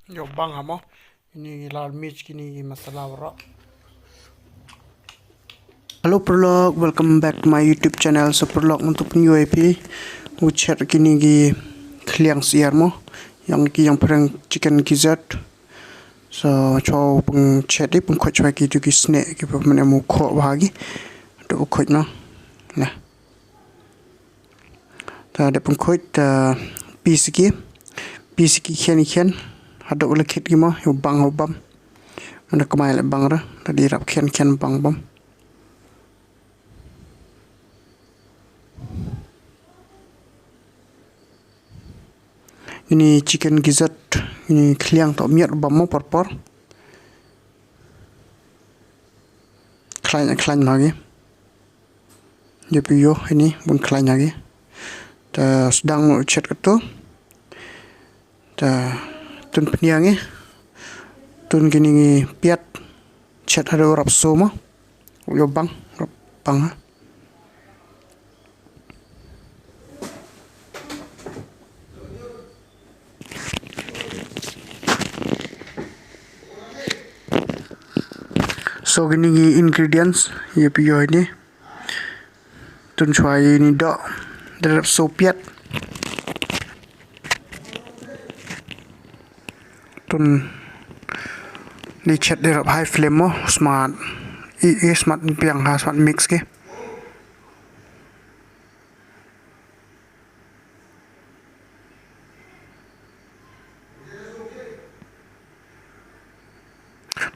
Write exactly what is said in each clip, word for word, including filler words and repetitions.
Ïoh bang ha mo. Ini lal mic kini ki masala baroh. Hello paralok, welcome back to my YouTube channel. So paralok, mynta pynïoh ïa phi u chet kini ki khliang syiar mo. Ïa ki ïa phareng chicken gizzard. So chwa u pynchet, i pynkhuid chwa ki tu ki sneh ki pa, mane mu khoh bha ki. Tu u khuid no. Nah. Ta dep pynkhuid, ta pis ki. Pis ki khian khian. Haduh la khit ki mo, ïoh bang ïoh bam. Mane kmai la bang ra, ta dei rap khian khian bang bam. Ini chicken gizzard, ini khliang to miat bam mo por por. Khlaiñ khlaiñ ma ki. Ïa phi ïoh ini bun khlaiñ ha ki. Ta sdang u chet kato. Ta tun pynïang i. Tun kini ngi piat. Chet haduh rap so mo. Ïoh bang, rap bang ha. So kini ki ingredients ïa phi ïoh ini. Tun chwa ïa ini doh. Da rap so piat. Tun ni chet da rap high flame mo, smat. I, i smat piang ha, smat mix ki.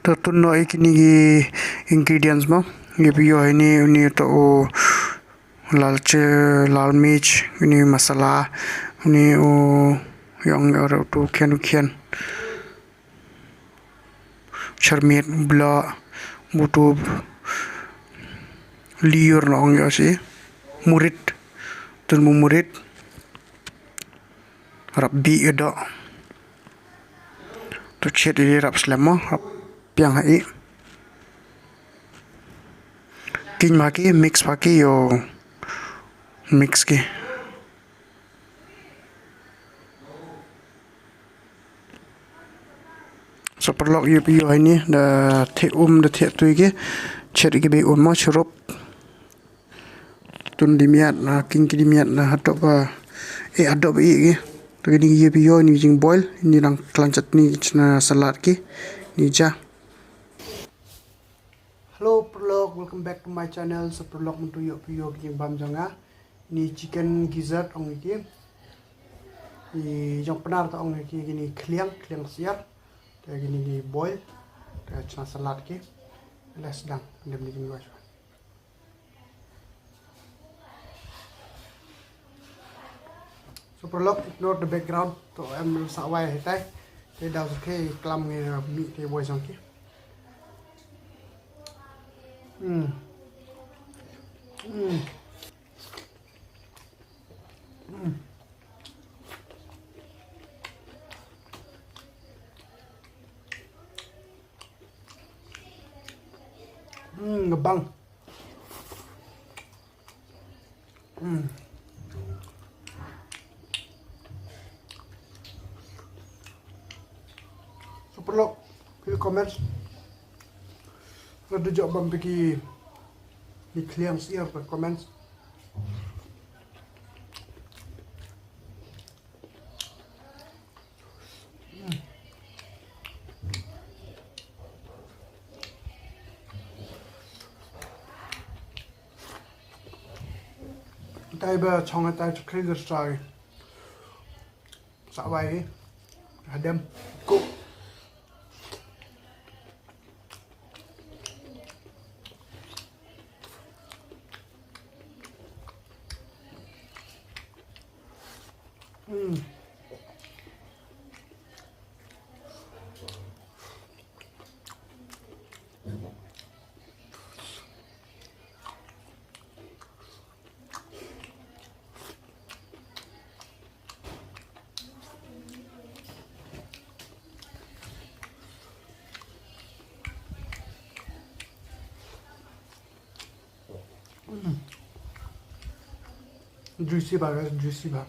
To tun noh ïa kini ki ingredients mo. Ïa phi ïoh ini, uni to u lal che, lal mic, uni masala, uni u ïong ïa u tu khian u khian. Sharmiat, bla, butu, liur na ong ïa si. Murit. Tun mu murit. Rap bi ïa doh. Tu chet ïa rap slem mo, rap piang ha i. King ma ki, mix ma ki ïoh. Mix ki. So paralok ïa phi ïoh ini da theh um da theh tui ki. Chet ki bei um mo chirup. Tun di miat na king ki di miat na hatok ba e hatok ba i ki. To kini ïa phi ïoh ini jing boil ini dang klang chutney ki chna salad ki. Ni ja. Hello paralok, welcome back to my channel. So paralok mynta ïoh phi ïoh ki jingbam jong nga. Ni chicken gizzard ong ki. Ni jong Pnar ta ong ki, kini khliang, khliang syiar. Te kini ki boil. Te chna salad ki. Leh sdang, dem ni kini waj. So paralok, ignore the background. To em sa wai hitai. Te daw sa ke klam ngi mi te wai jong ki. Hmm. Hmm. Hmm. Hmm, ngebang. Hmm. So paralok, phi comment. Lada jop bam phi ki, ki khliang syiar phi comment. Tai ba chong tai chakri ger sai. Sa wai. Hadem. Ku. Hmm. Mm. Juicy bha, guys, juicy bha.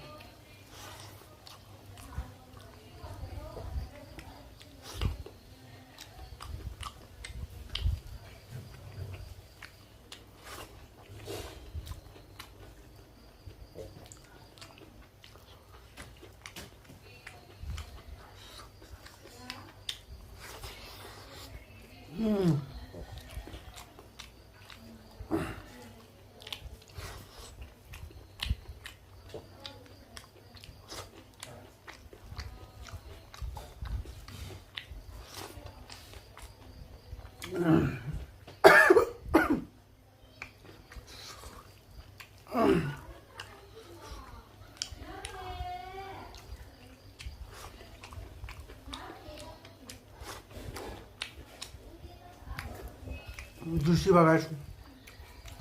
Juicy bha, guys.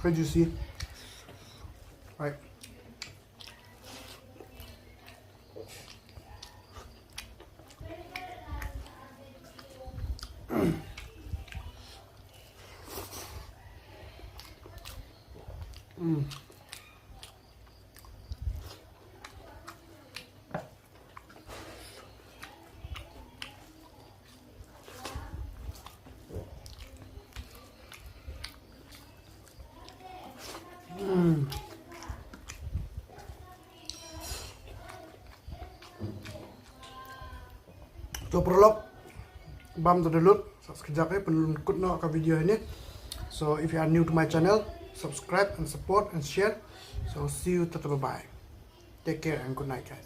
Very juicy. Right. Mm. To paralok, bam to da lut, subscribe, eh, pynkut noh ka video ini. So if you are new to my channel, subscribe and support and share. So see you, tata, bye bye. Take care and good night, guys.